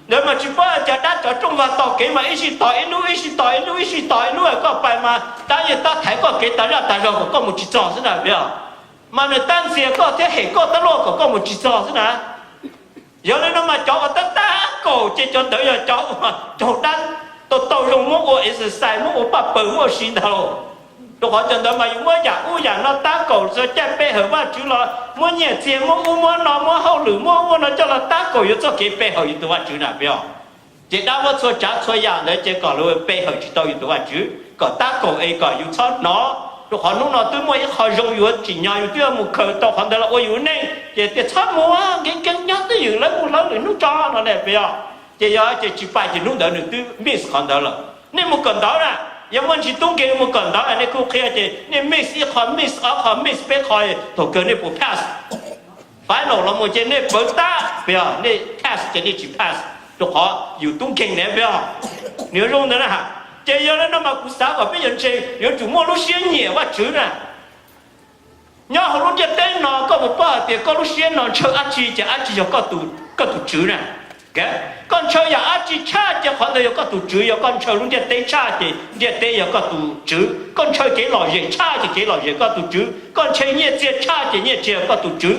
Ntawd mas tsis paub cas dab cov rooj vag tos kev mas ib sij tos ib lub, ib sij tos ib lub, ib sij tos ib lub, koj pais mas dab yeej tab thaiv koj kev tas zaj tas zog kom koj mus tsis txog xwb na. Mas nws tab ntxias koj thiab hem koj tab luaj kom koj mus tsis txog xwb na. Yog li no mas cov uas tab tab kaum ces cov ntawd yog cov uas raug dab tau tau zoo muab ua exercise, muab ua paj paws, muab ua si ntag. Rau qhov cov ntawd mas yus muab yam ub yam no tab kaum, txhua caij pe hawm Vajtswv los muab nyiaj txiag, muab ub muab no, muab hauj lwm muab ub muab no coj los tab kaum yus txoj kev pe hawm yus tus Vajtswv na, puas yog? Ces dab muab txhua tsav txhua yam ntawd ces kom lawv pe hawm tsis tau yus tus Vajtswv, kom tab kaum es kom yus txhob hnov. Rau qhov hnub no twb muaj ib qho zoo yuav tsim nyog yus twb yuav mus khaws tau qhov ntawd los ua yus neej, ces tias txhob mus, nkees nkees nyob twj ywm, lawv mus lawv lwm hnub tso no ne, puas yog? Ces yog ces tsis pais ces hnub ntawd nws twb miss qhov ntawd lawm. Nej mus kawm ntawv na, yog muaj ntsis tub nkeeg mus kawm ntawv nej kuj qhia ces nej miss ib qho, miss ob qho, miss peb qho, thaum kawg nej puas pass? Final los mus ces nej pawv tab, puas yog? Nej pass ces nej tsis pass, rau qhov yus tub nkeeg ne, puas yog? Nws zoo ntawd na. Ces yog li no mas kuv xav kom peb cov ntseeg yuav tsum muaj lub siab nyiam Vajtswv na. Nyob hauv lub ntiaj teb no koj puas paub hais tias koj lub siab no ntshaw dab tsi ces dab tsi yog koj tus tswv na. Koj ntshaw yam dab tsi tshaj ces qhov ntawd yog koj tus tswv. Yog koj ntshaw lub ntiaj teb tshaj ces ntiaj teb yog koj tus tswv. Koj ntshaw kev lom zem tshaj ces kev lom zem koj tus tswv. Koj ntshaw nyiaj txiag tshaj ces nyiaj txiag yog koj tus tswv.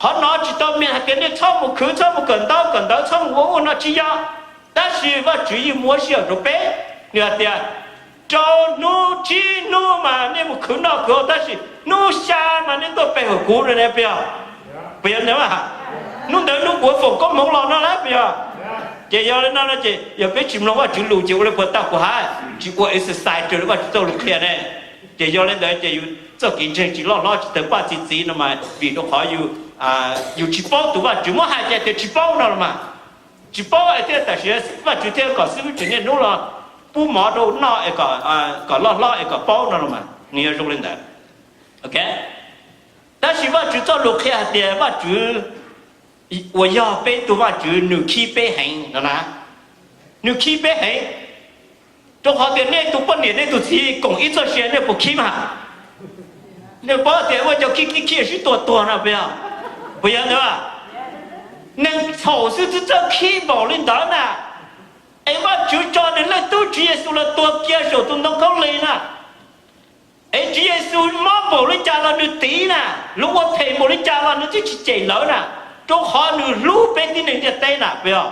Qhov no tsis tau mean hais tias nej txhob mus khwv, txhob mus kawm ntawv, kawm ntawv, txhob mus ua ub ua no, tsis yog. Tab sis Vajtswv yeej muab sij hawm rau peb. Nws hais tias rau hnub tsib hnub mas nej mus khwv noj khwv haus, tab sis hnub xya mas nej tuaj pe hawm kuv no ne, puas yog? Puas yog ntawd? Hnub ntawd hnub kuv foom koob hmoov los no lawm, puas yog? Ces yog li no no ces yog peb tsis mloog Vajtswv lus ces ua li puas tau kuv hais, tsis ua exercise raws li Vajtswv txoj lus qhia ne. Ces yog li ntawd ces yus txoj kev ntseeg tsis loj hlob, tsis tawg paj txi txiv no mas vim rau qhov yus yus tsis paub tus Vajtswv muab hais tias tias tsis paub no los mas, tsis paub es thiaj tam sim Vajtswv thiaj kom xib hwb tsev niaj hnub los pub mov rau noj kom loj hlob es kom paub no los mas nws yog zoo li ntawd. Tab sis Vajtswv txoj lus qhia hais tias Vajtswv uas yog peb tus Vajtswv nws khib peb heev no na, nws khib peb heev. Rau qhov tias nej tus poj niam nej tus txiv koom ib txoj sia nej puas khib mas? Nej paub tias ua cov khib khib khib sib tua tuag no puas yog? Puas yog ntawd? Neeg txhaum xwb twb txawj khib npaum li ntawd na. Es Vajtswv tso nws leej tub Tswv Yexus los tuag kiag saum tus ntoo khaub lig na. Es Tswv Yexus mob npaum li cas los nws tiv na, luag ua phem npaum li cas los nws twb tsis cem lawv na, rau qhov nws hlub peb tib neeg ntiaj teb na puas yog?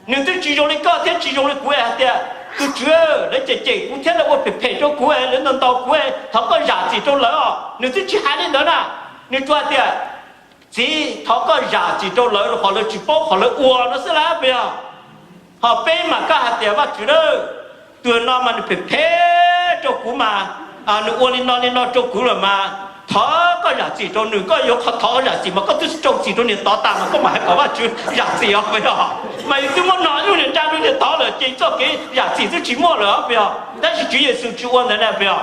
Nws twb tsis zoo li koj thiab tsis zoo li kuv hais tias, tus Tswv, lawv cem cem kuv thiab lawv ua phem phem rau kuv, lawv ntaus ntaus kuv, thov koj zam txim rau lawv os. Nws twb tsis hais li ntawd na. Nws tsuas hais tias, txiv, thov koj zam txim rau lawv rau qhov lawv tsis paub qhov lawv ua no xwb lawm puas yog? Ho peb mas koj hais tias, Vajtswv, tus no mas nws phem phem rau kuv mas, nws ua li no li no rau kuv lawm mas, thov koj zam txim rau nws. Koj yuav qhov thov zam txim mas koj twb rau txim rau niam tod tas mas koj mam hais kom Vajtswv zam txim os puas yog? Mas yus twb muab no lub niag nrab lub niag tod lawm ces txoj kev zam txim twb tsis muaj lawm os puas yog? Tab sis Tswv Yexus tsis ua ntawd na puas yog?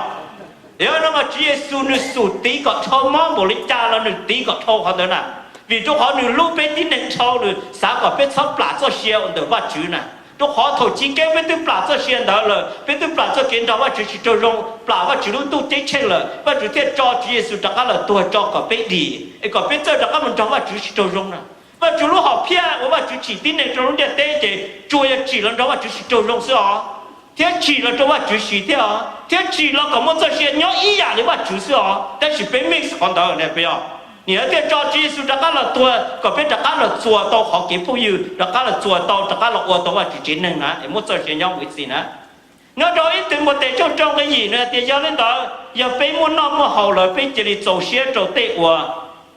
Yog no mas Tswv Yexus nws xub tiv kom dhau mob npaum li cas los nws tiv kom dhau qhov ntawd na. Vim rau qhov nws hlub peb tib neeg dhau, nws xav kom peb txhob plam txoj sia ua ntawm Vajtswv na. Rau qhov thaum chiv keeb peb twb plam txoj sia ntawd lawm, peb twb plam txoj kev nrog Vajtswv tsis raug zoo, plam Vajtswv lub ntuj ceeb tsheej lawm, Vajtswv thiaj tso Tswv Yexus rov qab los tuag tso kom peb dim, es kom peb txawj rov qab mus nrog Vajtswv tsis raug zoo na. Vajtswv lub hom phiaj uas Vajtswv tsim tib neeg rau lub ntiaj teb ces tsuas yog tsim los nrog Vajtswv tsis raug zoo xwb os, thiab tsim los rau Vajtswv siv thiab os, thiab tsim los kom muaj txoj sia nyob ib yam li Vajtswv xwb os. Tab sis peb mix qhov ntawd na puas yog? Nws thiaj tso Tswv Yexus rov qab los tuag kom peb rov qab los txuas tau qhov kev phooj ywg, rov qab los txuas tau, rov qab los ua tau Vajtswv tsev neeg na, es muaj txoj sia nyob mus ib txhis na. Nyob rau ib Timautes tshooj rau nqe yim nws hais tias, yog li ntawd yog peb muaj noj muaj haus lawm peb cia li txaus siab rau tej uas,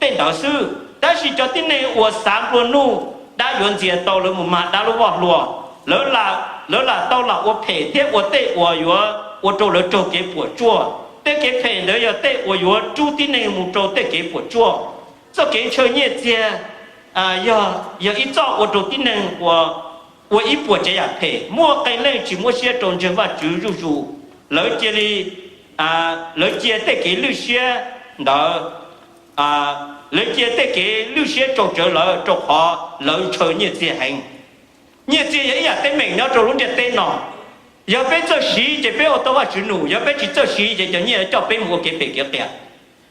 tej ntawd xwb. Tab sis cov tib neeg uas xav nplua nuj, dab yuav ntxias tau lawv mus mag dab lub voj hlua. Lawv lam tau lam ua phem thiab ua tej uas yuav ua rau lawv raug kev puas tsuaj. Tej kev phem ntawd yog tej uas yuav rub tib neeg mus rau tej kev puas tsuaj. Txoj kev ntshaw nyiaj txiag yog ib txoj ua rau tib neeg ua ib puas tsav yam phem. Muaj qee leej tsis muab siab rau ntseeg Vajtswv zuj zus, lawv cia li, lawv cia tej kev lwj siab ntawd, lawv cia tej kev lwj siab tsaus tsawv lawv rau qhov lawv ntshaw nyiaj txiag heev. Nyiaj txiag yog ib yam teeb meem nyob rau lub ntiaj teb no. Yog peb txawj siv ces peb ua tau Vajtswv num, yog peb tsis txawj siv ces cov nyiaj coj peb mus ua kev phem kev qias.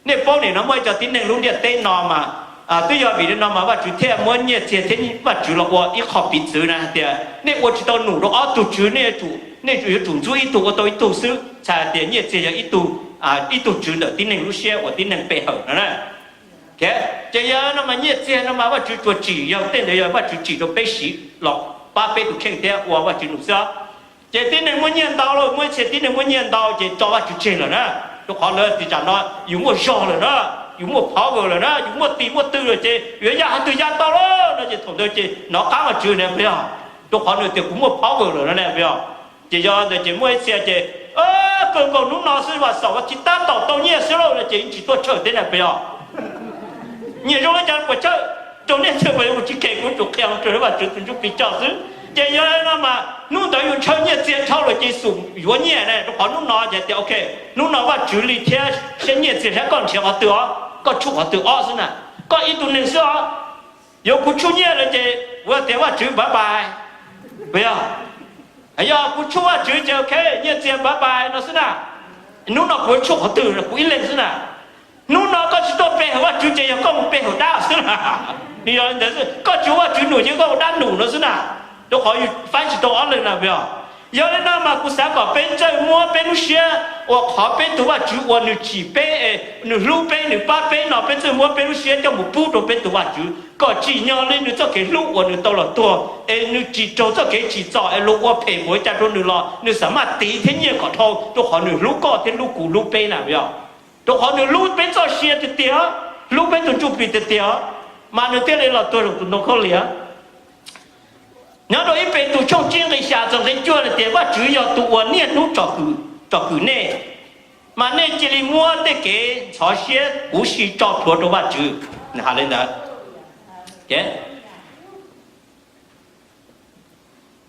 Nej paub nim no muaj ib co tib neeg lub ntiaj teb no mas, twb yog vim li no mas Vajtswv thiaj muab nyiaj txiag thiab Vajtswv los ua ib qho piv txwv na hais tias nej ua tsis tau num rau ob tug tswv, nej yuav tsum ntxub ib tug ua tau ib tug xwb, txhais hais tias nyiaj txiag yog ib tug, ib tug tswv ntawm tib neeg lub siab uas tib neeg pe hawm no na. Ces yog no mas nyiaj txiag no mas Vajtswv tsuas tsim, yog tej ntawd yog Vajtswv tsim rau peb siv los pab peb tus kheej thiab ua Vajtswv num xwb. Ces tib neeg muaj nyiaj ntau lawm, muaj ib txhia tib neeg muaj nyiaj ntau ces tso Vajtswv tseg lawm na, rau qhov lawv tias tsam no yus muaj zog lawm na, yus muaj power lawm na, yus muaj tis muaj tw lawm ces yuav ya qhov twg ya tau lawm no ces thaum ntawd ces nov qab Vajtswv na puas yog? Rau qhov nws tias kuv muaj power lawm no na puas yog? Ces yog ntawd ces muaj ib txhia ces, kawg nkaus hnub no xwb vas xaum vas thiv tab tom tau nyiaj xwb lauj no ces tsis tuaj tshawj thiab na puas yog? Nyias zoo li cas puas tshawj, rau nej txhawj puas yuav mus tsis khe, kuv tsum qhia rau Vajtswv tus ntsuj plig coj xwb. Ces yog no mas hnub ntawd yus ntshaw nyiaj txiag dhau lawm ces xum yuav nyiaj na, rau qhov hnub no ces tias ok, hnub no Vajtswv li thiab saib nyiaj txiag saib koj nrhiav qhov twg os, koj tshuaj qhov twg ob xwb na. Koj ib tug neeg xwb os, yuav kuv tshuaj nyiaj lawm ces kuv tias Vajtswv bye bye, puas yog? Yog kuv tshuaj Vajtswv ces ok, nyiaj txiag bye bye no xwb na. Hnub no kuv tshuaj qhov twg kuv ib leeg xwb na. Hnub no koj tsis tuaj pe hawm Vajtswv ces yog koj mus pe hawm dab xwb na. Yog ntawd koj tsis ua Vajtswv num ces koj ua dab num no xwb na. Rau qhov yus faib tsis tau ob leeg na puas yog? Yog li no mas kuv xav kom peb txawj muab peb lub siab ua qhov peb tus Vajtswv uas nws tsim peb, nws hlub peb, nws pab peb no peb txawj muab peb lub siab coj mus pub rau peb tus Vajtswv kom tsim nyog li nws txoj kev hlub uas nws tau los tuag es nws tsis raug txoj kev tsim txom es luag ua phem npaum li cas rau nws los nws xav maj tiv thiab nyiaj kom dhau rau qhov nws hlub koj thiab hlub kuv hlub peb na puas yog? Rau qhov nws hlub peb txoj sia tiag tiag, hlub peb tus ntsuj plig tiag tiag, mas nws thiaj li los tuag saum tus ntoo khaub lig. Nyob rau ib Petus tshooj tsib nqe xya txog nqe cuaj hais tias Vajtswv yog tus uas niaj hnub tsom kwm nej, mas nej cia li muab tej kev ntxhov siab huv si tso plhuav rau Vajtswv. Nws hais li ntawd.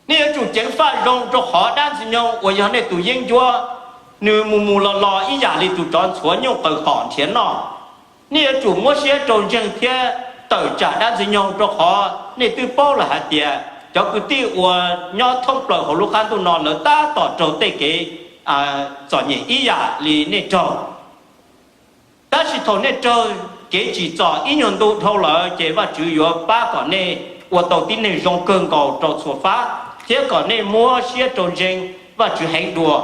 Nej yuav tsum ceev faj zoo, rau qhov dab ntxwg nyoog uas yog nej tus yeeb ncuab, nws mus mus los los ib yam li tus tsov ntxhuav nyuj qaws qom nrhiav noj. Nej yuav tsum muab siab rau ntseeg thiab tawm tsam dab ntxwg nyoog, rau qhov nej twb paub lawm hais tias cov kwv tij uas nyob thoob plaws hauv lub qab ntuj no lawv tab tom raug tej kev txom nyem ib yam li nej raug. Tab sis thaum nej raug kev tsim txom ib nyuag ntu dhau lawm, ces Vajtswv yuav pab kom nej ua tau tib neeg zoo kawg nkaus rau txhua fab, thiab kom nej muab siab rau ntseeg Vajtswv heev dua.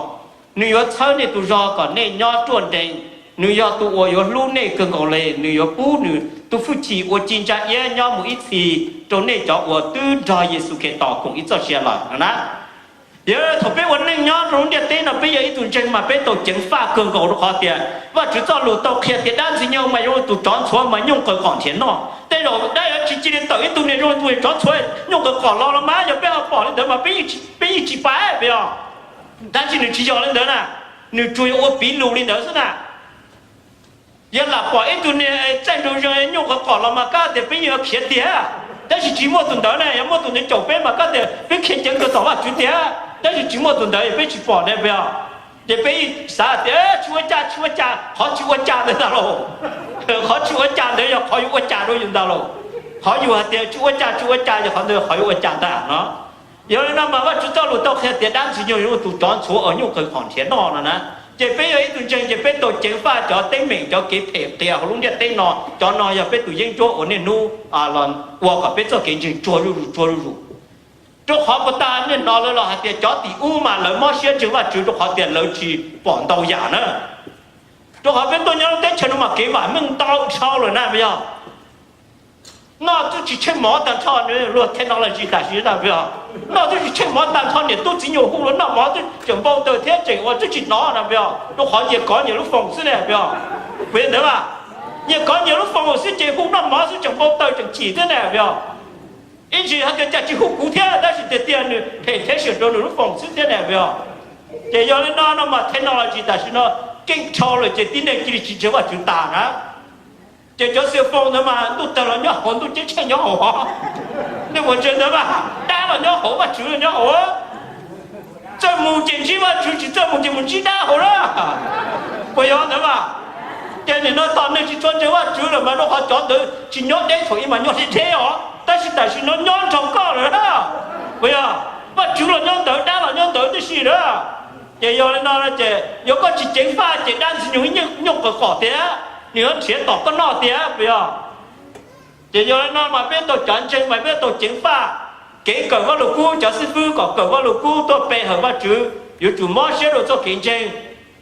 Nws yuav txhawb nej tus zog kom nej nyob ruaj nrees. Nws yog tus uas yuav hlub nej kawg nkaus li. Nws yuav pub nws tus hwj chim uas ci ntsa iab nyob mus ib txhis rau nej cov uas twb nrog Yexus Khetos koom ib txoj sia lawm no na. Yog thaum peb ua neej nyob rau lub ntiaj teb no peb yog ib tug ntseeg mas peb tau ceev faj kawg nkaus, rau qhov tias Vajtswv txoj lus tau qhia tias dab ntxwg nyoog mas zoo li tus tsov ntxhuav mas nyuj qaws qom nrhiav noj. Tej zaum dab yuav tsis cia li tawm ib tug niag zoo li tus tsov ntxhuav nyuj qaws qom los los mas yog peb ho pom li ntawd mas peb yeej tsis pab peb os. Tab sis nws tsis yog li ntawd na, nws tsuas yog ua piv lus li ntawd xwb na. Yog lam pom ib tug niag txaij nraug zog nyuj qaws qom los mas koj tias peb yeej yuav khiav tiag, tab sis tsis muaj tus ntawd na. Yog muaj tus ntawd caum peb mas koj tias peb khiav ceev kawg tom Vajtswv tiag, tab sis tsis muaj tus ntawd peb tsis pom ne peb os. Ces peb xav tias tsis ua cas tsis ua cas, qhov tsis ua cas ntawd ntag lauj. Qhov tsis ua cas ntawd yog qhov yuav ua cas rau yus ntag lauj. Qhov yus hais tias tsis ua cas tsis ua cas yog qhov ntawd qhov yuav ua cas ntag no. Yog li no mas Vajtswv txoj lus tau qhia tias dab ntxwg nyoog yog tus tsov ntxhuav uas nyuj qaws qom nrhiav noj no na. Ces peb yog ib tug ntseeg ces peb tau ceev faj cov teeb meem cov kev phem qias hauv lub ntiaj teb no, cov no yog peb tus yeeb ncuab uas niaj hnub los ua kom peb txoj kev ntseeg tsuag zuj zus tsuag zuj zus. Rau qhov puas tas nej hnov lawv los hais tias cov tim ub mas lawv mob siab ntseeg Vajtswv rau qhov tias lawv tsis pom ntau yam na. Rau qhov peb tuaj nyob lub teb chaws no mas kev vam meej ntau dhau lawm na puas yog? Noj twb tsis tsheej mov tag nrho, luag technology tam sim no puas yog? Noj twb tsis tsheej mov tag nrho, niam tub txiv nyuam hu los noj mov twb tseem npau taws thiab tseem ua twb tsis hnov no puas yog? Rau qhov nyias kov nyias lub foos xwb ne puas yog? Puas yog ntawd mas? Nyias kov nyias lub foos xwb ces hu noj mov xwb tseem npau taws tseem chim thiab ne puas yog? Ib ntsis hais tias cas tsis hu kuv thiab, tab sis tiag tiag nws phem thiab sim rau nws lub foos xwb thiab ne puas yog? Ces yog li no no mas technology tam sim no keej dhau lawm ces tib neeg cia li tsis ntseeg Vajtswv tas na. Ces cov xia foos ntawd mas ntuj tawg los nyob hauv, ntuj ceeb tsheej nyob hauv. Nej puas ntseeg ntawd mas? Dab los nyob hauv, Vajtswv los nyob hauv. Txawj mus ces ntsib Vajtswv, tsis txawj mus ces mus ntsib dab hauv na. Puas yog ntawd mas? Ces nim no tom neeg tsis tshua ntseeg Vajtswv lawm mas rau qhov cov ntawd tsis nyob deb thaum ub mas nyob deb deb os, tab sis tam sim no nyob nrog koj lawm na. Puas yog? Vajtswv los nyob ntawd, dab los nyob ntawd tib si na. Ces yog li no ces yog koj tsis ceev faj ces dab ntxwg nyoog nyuj qaws qom tiag, nws yuav nrhiav tom koj noj tiag puas yog? Ces yog li no mas peb tau cov ntseeg mas peb tau ceev faj kev kawm Vajluskub, cov xib fwb kom kawm Vajluskub tuaj pe hawm Vajtswv, yuav tsum mob siab rau txoj kev ntseeg.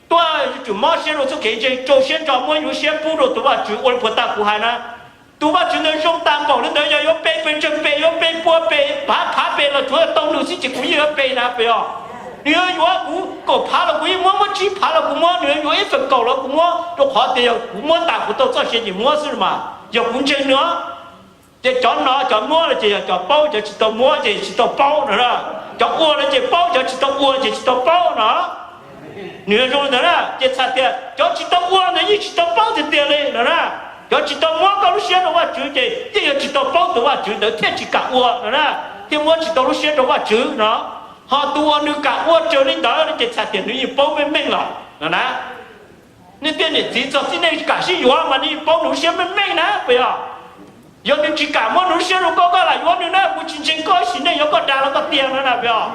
Tuaj yuav tsum mob siab rau txoj kev ntseeg, rau siab ntso muab yus siab pub rau tus Vajtswv ua li puag ta kuv hais na. Tus Vajtswv ntawd zoo tas npaum li ntawd, yog yuav pe pes tsawg pe, yuav pe pua pe, phav phav pe los tsuav tau nws xwb ces kuv yeej yuav pe na puas yog? Nws yuav yuav kuv kaum phav los kuv yeej muab, muab tsib phav los kuv muab, nws yuav yuav ib feem kaum los kuv muab, rau qhov tias yog kuv muab tas kuv tau txoj sia ces muab xwb mas, yog kuv ntseeg nws. Ces cov no cov muab los ces yog cov paub, cov tsis tau muab ces tsis tau paub no. Cov ua los ces paub, cov tsis tau ua ces tsis tau paub no. Nws zoo li ntawd na, ces txhais tias cov tsis tau ua ntawd yeej tsis tau paub tiag tiag li no na. Cov tsis tau muab koj lub siab rau Vajtswv ces yeej yuav tsis tau paub tus Vajtswv ntawd thiaj tsis kam ua no na, thiaj muab tsis tau lub siab rau Vajtswv no. Ho tus uas nws kam ua raws li ntawd ces txhais tias nws yeej paub meej meej lawm no na. Nej tej niam txiv txog txij nej kam sib yuav mas nej yeej paub nws lub siab meej meej na puas yog? Yog nws tsis kam muab nws lub siab rau koj, koj lam yuav nws na, kuv tsis ntseeg koj, sim neej yuav koj dag los koj tiag no na puas yog?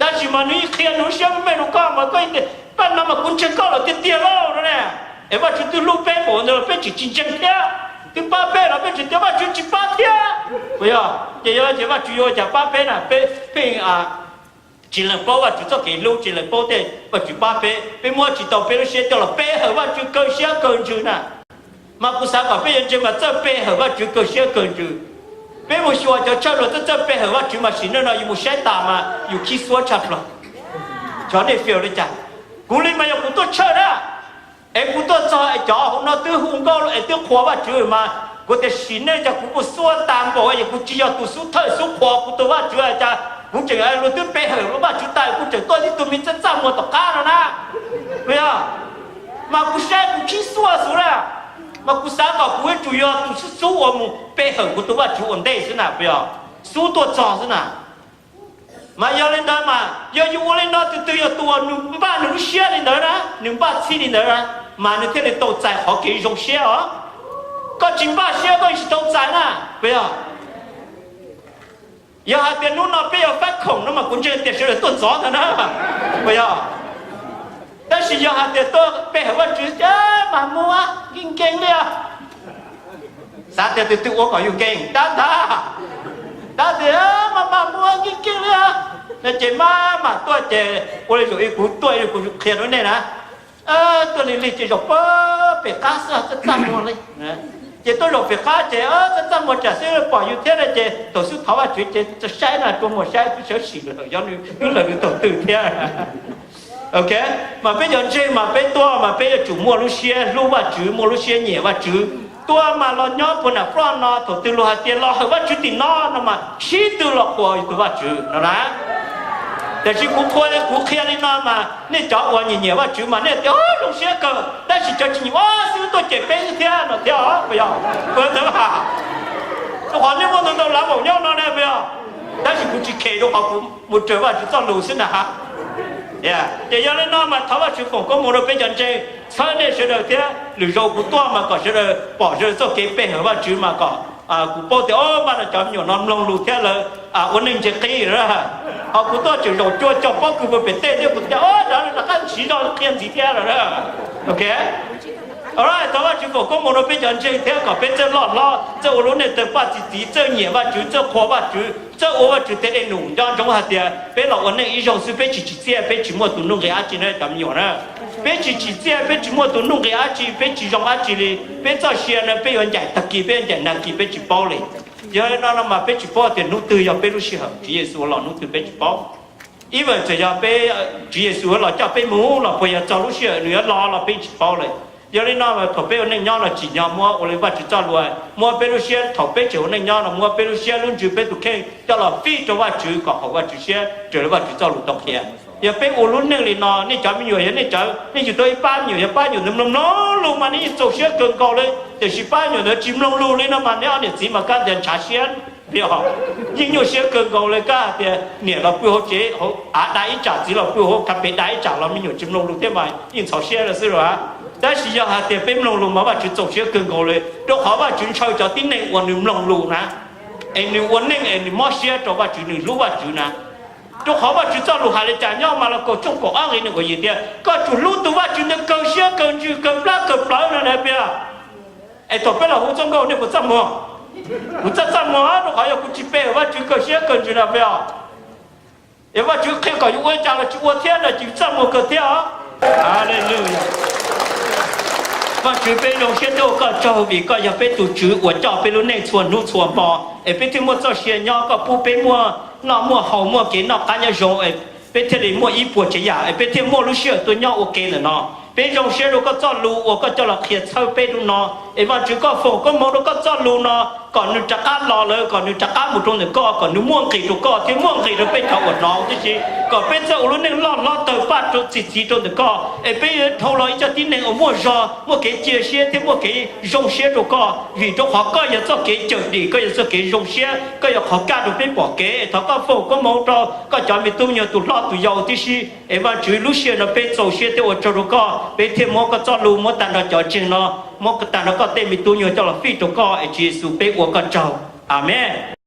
Tab sis mas nws yeej qhia nws lub siab meej meej rau koj mas koj, koj no mas kuv ntseeg koj lawm tiag tiag lauj no ne. Es Vajtswv twb hlub peb npaum ntawd los peb tseem tsis ntseeg thiab, twb pab peb los peb tseem tias Vajtswv tsis pab thiab puas yog? Ces yog ces Vajtswv yuav ua cas pab peb na? Peb pheej tsis lees paub Vajtswv txoj kev hlub, tsis lees paub tej Vajtswv pab peb, peb muab tsis tau peb lub siab coj los pe hawm Vajtswv kawg siab kawg ntsws na. Mas kuv xav kom peb yuav ntseeg mas txawj pe hawm Vajtswv kawg siab kawg ntsws. Peb mus xyuas cov tshawj luag txawj txawj pe hawm Vajtswv mas sim neej no yus mus saib tas mas yus khib xuab tshaj plaws. Xyov nej fiav li cas. Kuv li mas yog kuv tuaj tshawj na, es kuv tuaj txog es cov hauv no twb hu nkauj es twb qhuas Vajtswv mas kuv tias sim neej cas kuv mus xuab tas npaum es kuv tsis yog tus xub thawj xub qhuas kuv tus Vajtswv cas kuv tseem luag twb pe hawm Vajtswv tas kuv tseem tuaj tib tug me txaj txaj muag tom qab no na. Puas yog? Mas kuv saib kuv tsis xub xwb na, mas kuv xav kom kuv yuav tsum yog tus xub xub uas mus pe hawm kuv tus Vajtswv ua ntej xwb na, puas yog? Xub tuaj txog xwb na. Mas yog li ntawd mas yog yus ua li no, tus twg yog tus uas nws npaj nws lub siab li ntawd na, nws npaj txhij li ntawd na, mas nws thiaj li tau txais qhov kev zoo siab os. Koj tsis npaj siab koj tsis tau txais na, puas yog? Yog hais tias hnub no peb yuav fab khoom no mas kuv ntseeg tias sawv daws tuaj ntxov ntag na, puas yog? Tab sis yog hais tias tuaj pe hawm Vajtswv, mas muaj nkees nkees li os. Xav tias tus twg ua kom yus nkees tab ntag, tab tias mas mas muaj nkees nkees li os. No ces mas mas tuaj ces ua li zaum ib kuv tuaj, kuv qhia rau nej na, tuaj li lig ces zaum pem qab xwb, txaj txaj muag li. Ces tuaj zaum pem qab ces txaj txaj muag tsam xwb pom yus thiab na, ces thaum xub thov Vajtswv ces txawm saib na, rua muag saib twb sawv sim lawm, yog nws twb lawv nws thaum twg thiab. Ok, mas peb cov ntseeg mas peb tuaj mas peb yuav tsum muaj lub siab hlub Vajtswv, muaj lub siab nyiam Vajtswv. Tuaj mas los nyob puag nram ploj no, thaum twg luag hais tias los hawm Vajtswv tim no no mas sib tw los qhuas tus Vajtswv no na. Tiam sis kuv qhuas, kuv qhia li no mas nej cov uas nyiam nyiam Vajtswv mas nej tias zoo siab kawg, tab sis cov tsis nyiam, xib hwb tuaj cem peb xwb thiab no thiab os, puas yog? Puas ntawd? Rau qhov nej muaj ntau ntau lav maum nyob no ne, puas yog? Tab sis kuv tsis khes rau qhov kuv mus raws Vajtswv txoj lus xwb na. Ces yog li no mas thov Vajtswv foom koob hmoov rau peb cov ntseeg, txhawb nej sawv daws thiab. Lwm zaus kuv tuaj mas kom sawv daws pom sawv daws txoj kev pe hawm Vajtswv mas kom kuv paub tias o, mas no cov me nyuam no mloog lus thiab lawv ua neej ntse qib. Ho kuv tuaj tseem zaum cua cog pob kws puag pem tej thiab, kuv tias o, rov rov qab siv zog qhia ntxiv thiab lawm. Ok, thov Vajtswv foom koob hmoov rau peb cov ntseeg thiab kom peb txawj loj hlob, txawj ua lub neej tawg paj txi txiv, txawj nyiam Vajtswv, txawj qhuas Vajtswv, txawj ua Vajtswv tej dej num. Nco ntsoov hais tias peb los ua neej ib zaug xwb, peb tsis tsim txiaj, peb tsis muaj tus nuj nqis dab tsi na cov me nyuam na. Peb tsis tsim txiaj, peb tsis muaj tus nuj nqis dab tsi, peb tsis zoo dab tsi li. Peb txoj sia no peb yuav ncaim tag kis, peb yuav ncaim nag kis, peb tsis paub li. Yog li no no mas peb tsis paub tias hnub twg yog peb lub sij hawm, Tswv Yexus los hnub twg peb tsis paub. Ib vam txawm yog peb, Tswv Yexus yuav los coj peb mus los puas yog txog lub sij hawm nws yuav los los peb tsis paub li. Yog li no thaum peb ua neej nyob no tsim nyog muab ua li Vajtswv txoj lus, muab peb lub siab thaum peb tseem ua neej nyob no muab peb lub siab lub ntsws peb tus kheej coj los fij rau Vajtswv kom haum Vajtswv siab raws li Vajtswv txoj lus tau qhia. Yog peb ua lub neej li no, nej cov me nyuam yog nej cov, nej yug tau ib pab me nyuam, yog pab nyuam ntawd mloog mloog lus mas nej yeej txaus siab kawg nkaus li, tiam sis pab nyuam ntawd tsis mloog lus li no mas nej ob niam txiv mas kab tias ntshav siab. Yeej nyuaj siab kawg nkaus li, kab tias niam los pw hauv tsev hauv av da ib tsam, txiv los pw hauv kab pem da ib tsam los me nyuam tsis mloog lus thiab mas yeej ntxhov siab lawm xwb los. Tab sis yog hais tias peb mloog lus mas Vajtswv txaus siab kawg nkaus li, rau qhov Vajtswv ntshaw cov tib neeg uas nws mloog lus na, es nws ua neej es nws mob siab rau Vajtswv, nws hlub Vajtswv na. Rau qhov Vajtswv txoj lus hais li cas nyob Malakaus tshooj kaum ob nqe nees nkaum yim tias koj tsum hlub tus Vajtswv ntawd kawg siab kawg ntsws kawg plab kawg plawv no na, puas yog? Es thaum peb los hu txoj nkauj nej puas txaj muag? Kuv txaj txaj muag, rau qhov yog kuv tsis pe Vajtswv kawg siab kawg ntsws no, puas yog? Yog Vajtswv qhia kom yus ua li cas los tsis ua thiab no ces txaj muag kawg thiab os. Haleluya. Vajtswv, peb zoo siab tuaj ua koj tsaug vim koj yog peb tus Tswv uas coj peb lub neej txhua hnub txhua hmo, es peb thiaj muaj txoj sia nyob, koj pub peb muaj noj muaj haus, muaj kev noj qab nyob zoo, es peb thiaj li muaj ib puas tsav yam, es peb thiaj muaj lub sij hawm tuaj nyob ua ke ntawm no. Peb zoo siab rau koj txoj lus uas koj coj los qhia txhawb peb hnub no, es Vajtswv koj foom koob hmoov rau koj txoj lus no, kom nws rov qab los lawm, kom nws rov qab mus rau ntawm koj, kom nws muaj nqis rau koj thiab muaj nqis rau peb cov uas hnov tib si, kom peb txawj ua lub neej loj hlob tawg paj rau txi txiv rau ntawm koj, es peb yuav dhau los ib co tib neeg uas muaj zog, muaj kev cia siab thiab muaj kev zoo siab rau koj, vim rau qhov koj yog txoj kev cawm dim, koj yog txoj kev zoo siab, koj yog qhov kaj rau peb pom kev. Es thov koj foom koob hmoov rau koj cov me tub me nyuam tus hlob tus yau tib si. Es Vajtswv, lub sij hawm no peb txaus siab thiab ua tsaug rau koj, peb thiaj muab koj txoj lus, muab tag nrho cov ntseeg no, muab tag nrho koj tej me tub me nyuam coj los fij rau koj, es Tswv Yexus peb ua koj tsaug. Amees.